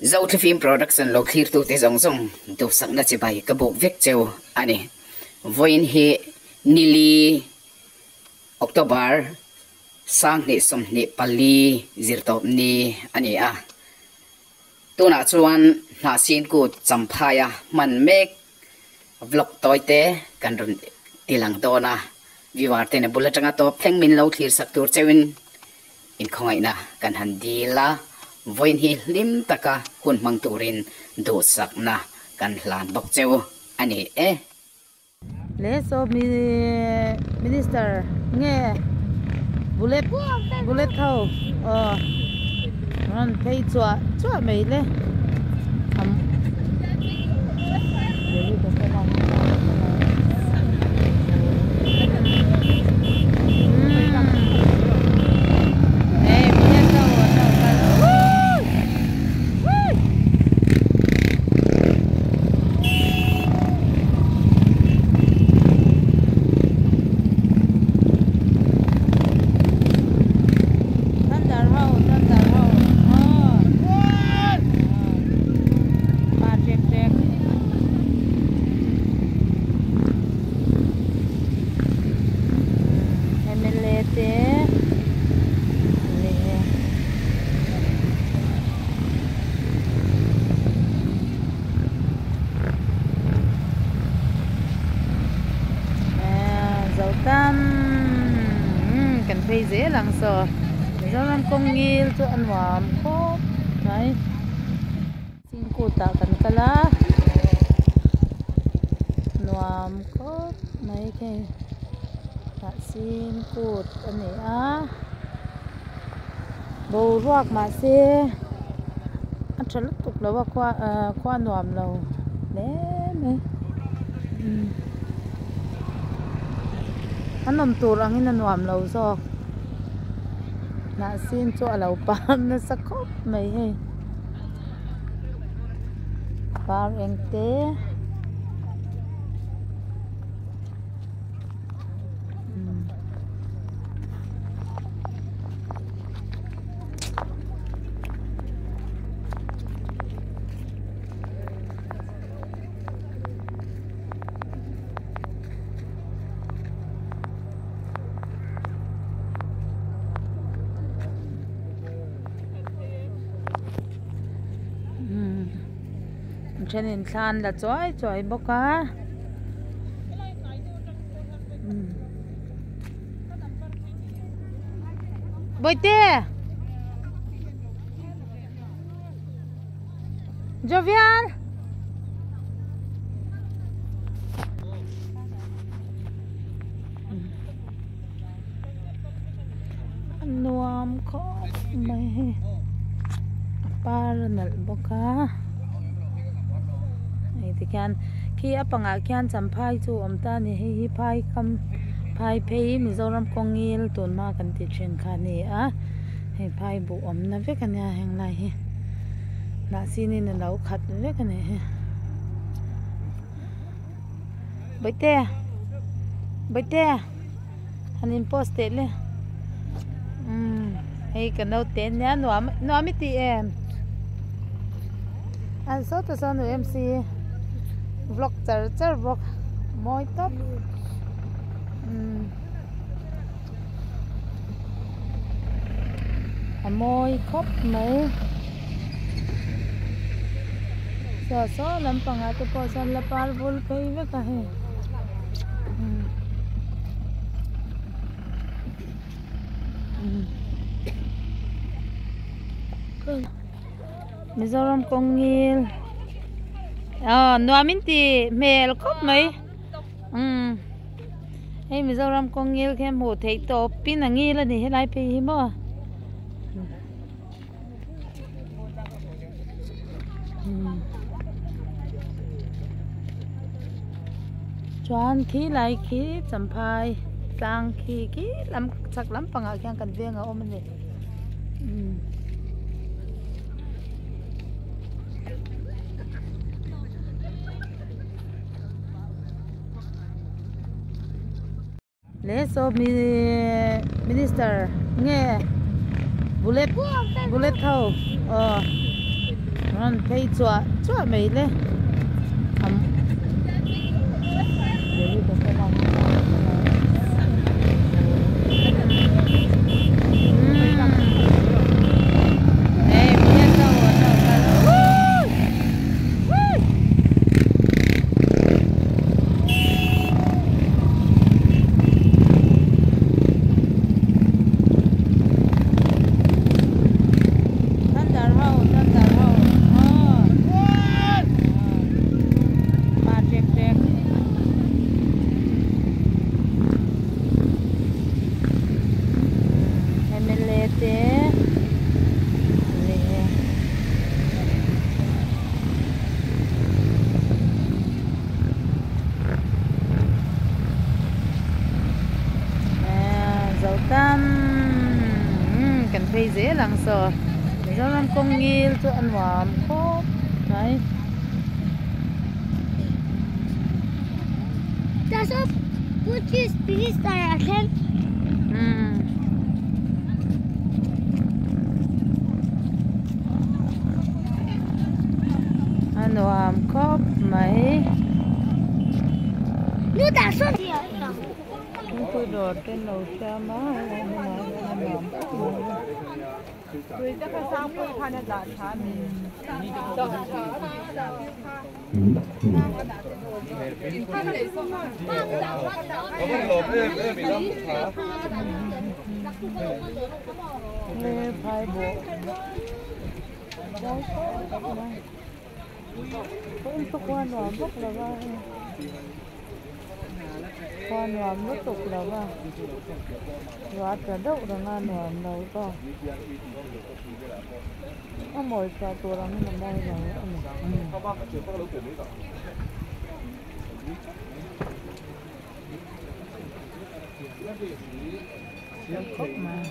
Zothlifim Production lo thlirtute zawng zawng duhsakna chibai ka buk vek cheu a ni. Vawiin hi nili October 2024 zirtawp ni a ni a. Tunah chuan Hnahsin Kut Champhaia hman mek vlog tawite kan rawn tilang dawn a, viewer ten a bul atanga tawp thleng min lo thlir sak tur cheuhin inkhawngaihna kan han dil a, vawiin hi hlim taka hun hmang turin duhsakna kan hlan bawk cheu a ni e. Le saw minister nge bullet bullet ho aw rawn phei chuah chuah mai le. Thunder ho thunder ho aw pa trek trek mla te leh Zo tam kan phei zel ang saw Mizoram kawng ngil chu a nuam khawp mai Chingkut ah kan kal a nuam khawp mai khi tah Chingkut a ni a boruak mahse a tha lutuk lo a khua ah khua nuam lo hle mai a nawm tur angin a nuam lo zawk hnahsin chu a lo par nasa khawp mai hei par eng te. Thenin thla an la chuai chuai bawk a. Bawihte! Jovial! A nuam khawp mai hei a par a nalh bawk a hei tikhian khi a pangah khian champhai chu a awm ta a ni hei hi phai kam phai phei Mizoram kawngil tun hma kan tih thin kha a ni a hei phai buh awmna vek a nia heng lai hi hnah sin in a lo khat vek a ni hi. Bawihte Bawihte han in post teh le umm hei ka naute ania nuam nuam i tih em an sawtah sawn u MC vlog char char bawk mawi tawp umm a mawi khawp mai. Saw saw lampang ah te pawh sawn la par vul phei vek a hei Mizoram kawng ngil aw nuam in ti hmel khawp mai umm hei Mizoram kawng ngil khi a hmuh theih tawp in a ngil a ni helai phei hi maw. Chuan khi lai khi champhai tlang khi khi lam chhak lampangah khian kan veng a awm a ni Le saw minister nge bullet bullet ho aw Rawn phei chuah chuah mai le. Kan phei zel ang saw Mizoram kawng ngil chu a nuam khawp mai. A nuam khawp mai. Thingpui dawr te an lo siam a helai hmunah hian a nuam khawp mai. He phai bawh mawi khawp mai khua nuam vak lo va hei khua nuam lutuk lo va ruah tla deuh reng a nuam lo bawk a mawi chhuah tur ang in a mawi lo a ni. Khawp mai.